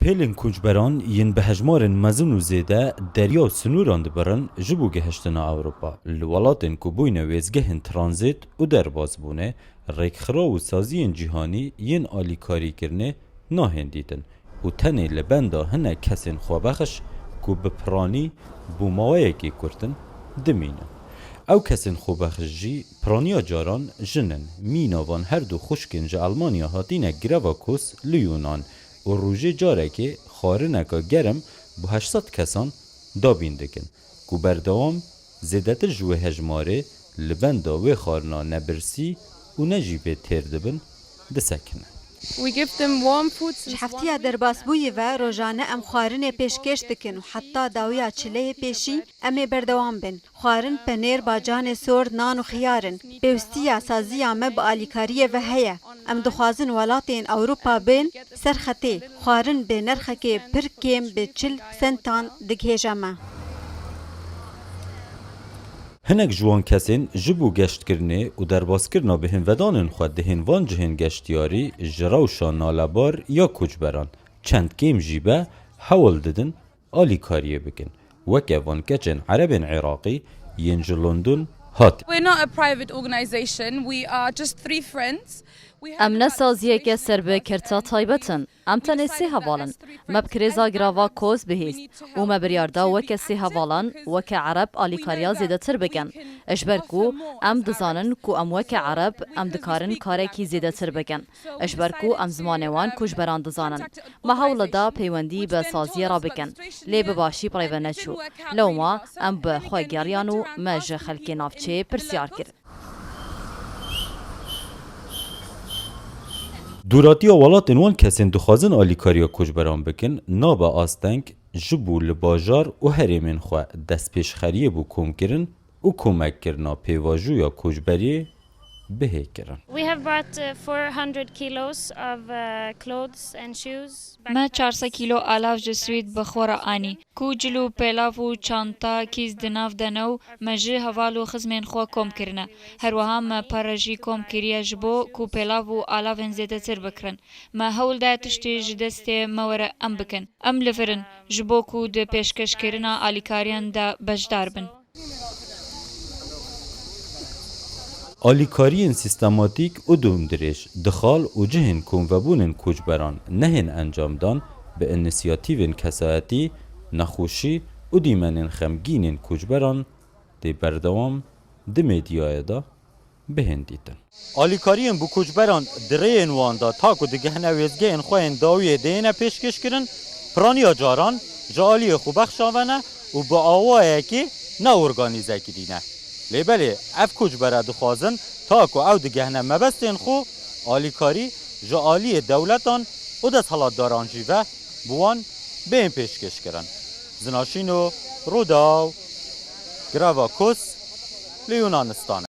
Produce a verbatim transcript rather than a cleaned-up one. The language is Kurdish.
Pêlên koçberan yên bi hejmarên mezin û zêde derya û sinûran dibirin ji bo gihiştina Ewropa. Li welatên ku bûyne wêzgehên tranzît û derbasbûnê, rêkxiraw û saziyên cîhanî yên alîkarîkirinê nahên dîtin û tenê li benda hinek kesên xwebexş ku bi piranî bo maweyekê kurt in, dimînin. Ew kesên xwebexş jî piraniya caran jin in. Mîna van her du xwişkên ji Elmanya hatine Greva Kos li Yûnan û rojê carekê xwarineka germ bo heşt sed kesan dabîn dikin, ku berdewam zêdetir ji wê hejmarê li benda wê xwarina ne birsî û ne jî vê têr dibin, disekinin. We give them warm food since Ji heftiya one week. Derbasbûyî ve rojane em xwarinê pêşkêş dikin û heta dawiya çileyê pêşî em ê berdewam bin. Xwarin, penêr, bacanê sor, nan û xiyar in. Pêwîstiya saziya me bi alîkariyê ve heye. Em dixwazin welatên Ewropa bên ser xetê. Xwarin bi nirxekê pir kêm bi çil sentan digihêje me. Hinek ji wan kesên ji bo geştkirinê û derbaskirina bihênvedanên xwe dihên van cihên geştiyarî ji rewşa nalebar ya koçberan çend kêm jî be hewl didin alîkariyê bikin. Weke van keçên erebên Iraqî yên ji London hat. We're not a private organisation, we are just three friends. We have Em ne saziyeke ser bi kirta taybet in. Em tenê sê heval in. Me bi kirêza Grava Kos bihîst û me biryar da weke sê hevalan, weke ereb alîkariya zêdetir bikin. Ji ber ku em dizanin ku em weke ereb, em dikarin karekî zêdetir bikin. Ji ber ku em zimanê wan koçberan dizanin. Me hewl da peywendî bi saziyê re bikin. Lê bi başî bi rê ve neçû. Lewma em bi xwe geriyan û me ji xelkê navçeyê pirsiyar kir. Dûratiya welatên wan kesên dixwazin alîkariya koçberan bikin, nabe asteng ji bo li bajar û herêmên xwe destpêşxeriyê bo komkirin û komekkirina pêvajoya koçberiyê bihê kirin. We have brought, uh, four hundred kilos of, uh, clothes and shoes. Me çar sed kîlo alav ji Swîd bi xwe re anî, ku cil û pêlav û çanta, kîs di nav de ne û me ji heval û xizmên xwe kom kirine. Her wiha me pere jî kom kiriye ji bo ku pêlav û alavên zêdetir bikirin. Me hewl daye tiştê ji destê me were em bikin. Em li vir in, ji bo ku di pêşkêşkirina alîkariyan de beşdar bin. Alîkariyên sîstematîk û domdirêj di xal û cihên komvebûnên koçberan nehên encamdan, bi înisiyatîvên kesayetî, nexweşî û dîmenên xemgînên koçberan tê berdewam di medyayê de bihên dîtin. Alîkariyên bi koçberan di rêyên wan de ta ku digihine wêzgehên xwe yên dawiyê dêne pêşkêşkirin, piraniya caran ji aliyê xwebexşa ve ne û bi awayekî ne organîze kirîne. Lê belê ev koçbere dixwazin ta ku ew digihine mebestên xwe, alîkarî ji aliyê dewletan û desthilatdaran jî ve bi wan bên pêşkêşkirin. Zinaşîno, Rûdaw, Greva Kos li Yunanistanê.